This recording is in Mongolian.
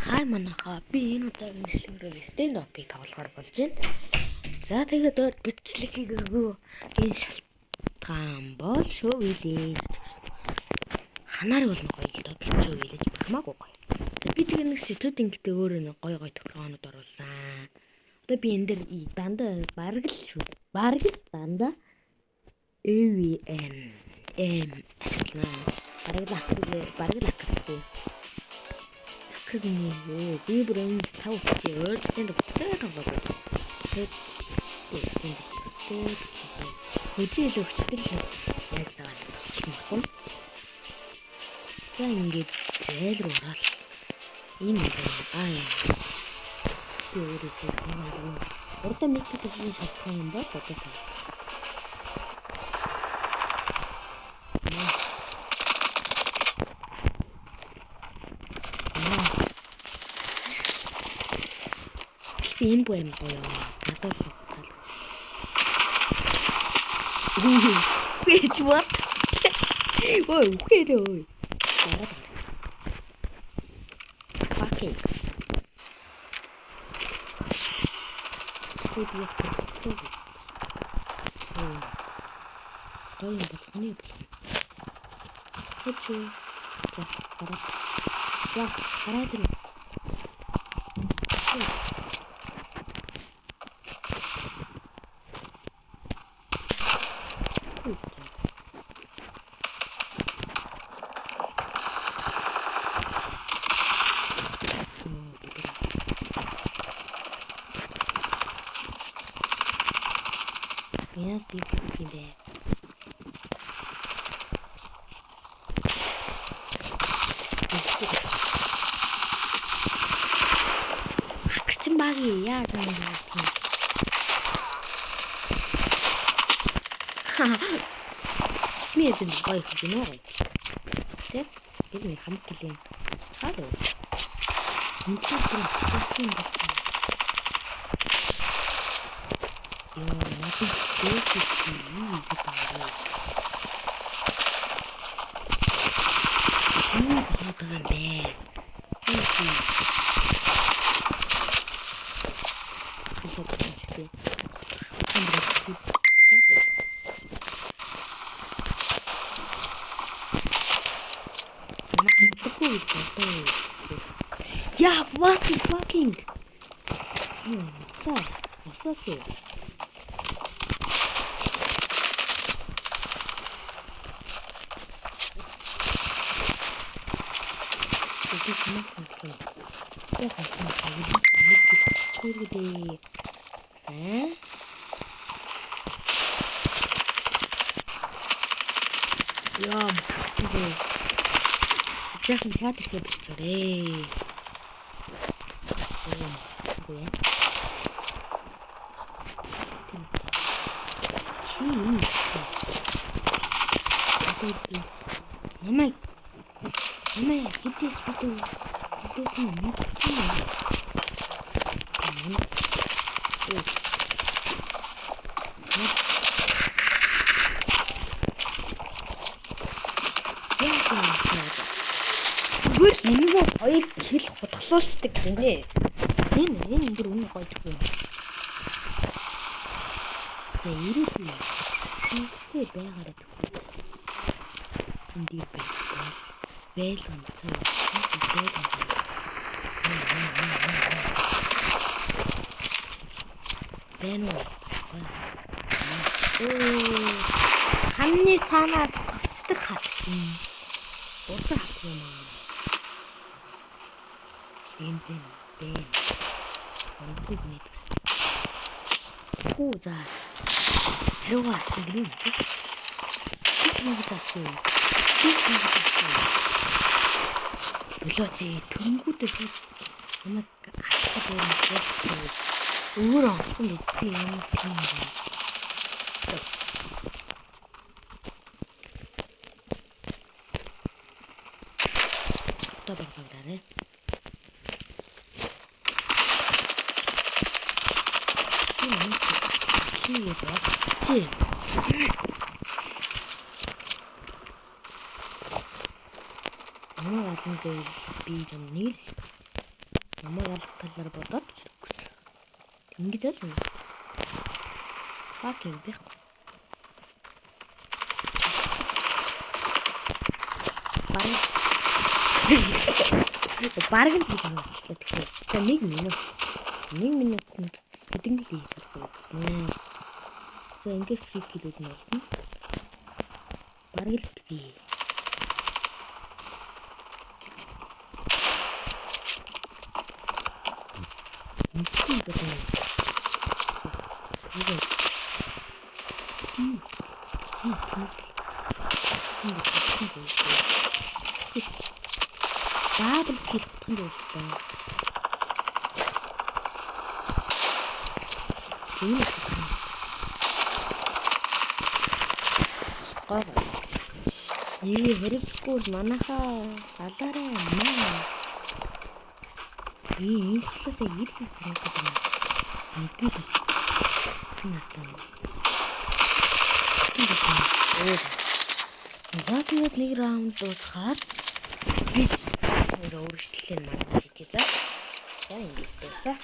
Хай манайхаа, би энэ удаагийн бичлэгээр stand up-ыг тоглохоор болж байна. За, тэгээд ойр бичлэг хийгээгүй энэ шалтгаан бол шоу village. Ханаар бол гоё л доо, шоу village хамаагүй гоё. За, би тэгээ нэг сэтүүд ингэдэг өөрөө нэг гоё гоё тохиолгоонууд оруулсан. Одоо би энэ дэр дандаа бараг л шүү. Бараг л дандаа AVN M ашиглана. Бараг л акрыг, бараг л акрыг. Акрыг нэ юу? Би бүр энэ 5 хүчээ ойролцоон төвтэй тоглоод байна. Тэгээд төвтэй хөжөө илүү хүчтэй л найзтайгаа тоглосон байхгүй. За, ингээд зээл рүү ороод энэ нэг аа юм. Би өөрөө юм. Урдаа нэг гэсэн шалтгаан юм бол одоо та. Гэхдээ энэ бүх юм гоё. Надад л таалагдав. Wait, what? Ой, үхээрээ ой. Гараад байна. Fucking. Би яг хэвчээ. Гоё юм болох нь болох. Хэвчээ. За, гараад. За, гараад ирээ. Яас юм бэ? Хагчин багийн яаж юм бэ? Эхний ээлжинд гоё их юм уу? Тэ? Тэр нэг хамт гэлээ. Хаа. Энд чинь юм байна. Йоо, надад дээш юу гэдэг юм бэ? Юу болоод байгаа юм бэ? Yeah, what the fucking? What's up? What's up here? Би чамайг санах юм. За, ганцхан цагийн нэг гэл болчихгүй дээ. Аа? Яа, махчихгүй. Жаахан чат ирэхэ болчоорой. Яа, махчихгүй яа. Тийм. Чи юм. Одоо намайг намайг хэдийч бид хэдээс нь мэдчихэв юм. Зүгээр л энэгээ хоёр хэл хутгалуулцдаг гинэ. Энэ бүр үнэ гоё юм. За, ирэх юм. Шинжтэй байгаарай. Энд дээр байх. Байл юм. Байл юм. Байна уу? Оо. Ханны цаанаас тусдаг хат. Уцаа хат юм аа. Энэ бэ бэ. Ондгүй гинэдгсэн. Хүү, за. Хариугаа авсан гинэ юм чи. Би чамайг заасан юм. Би чамайг заасан юм. Болооч төрөнгүүдээ шууд намайг алхах юм болсон. Өөр олохгүй биз, би юм тийм юм. Одоо багтаарай. Чи чи Намайг олон дээр би юм нэг л Намайг алах талаар бодоод ч хэрэггүйсэн. Ингэж л юм. Fucking байхгүй. Бараг бараг л гэж байна. Тэгэхээр за 1 минут. 1 минутанд хэдэн kill хийж чадах вэ гэснэ. За, ингээд free kill үүд нь болно. Бараг л би. Мэдгүй гэдэг юм. Юу Тийм. Тийм, тийм. Тийм, тийм. Double kill утган дуулсан. Тийм үү. Гоо. Ээ, хорисгүй манайхаа алаарай маа. Ээ, энэ талаас ирэх хэрэгтэй юм. Мэдээ. Надад. За, тэгээд нэг раунд дуусгаад би өөр өөрчлөлөө маргаж шийдье, за. За, ингэж дуусаа.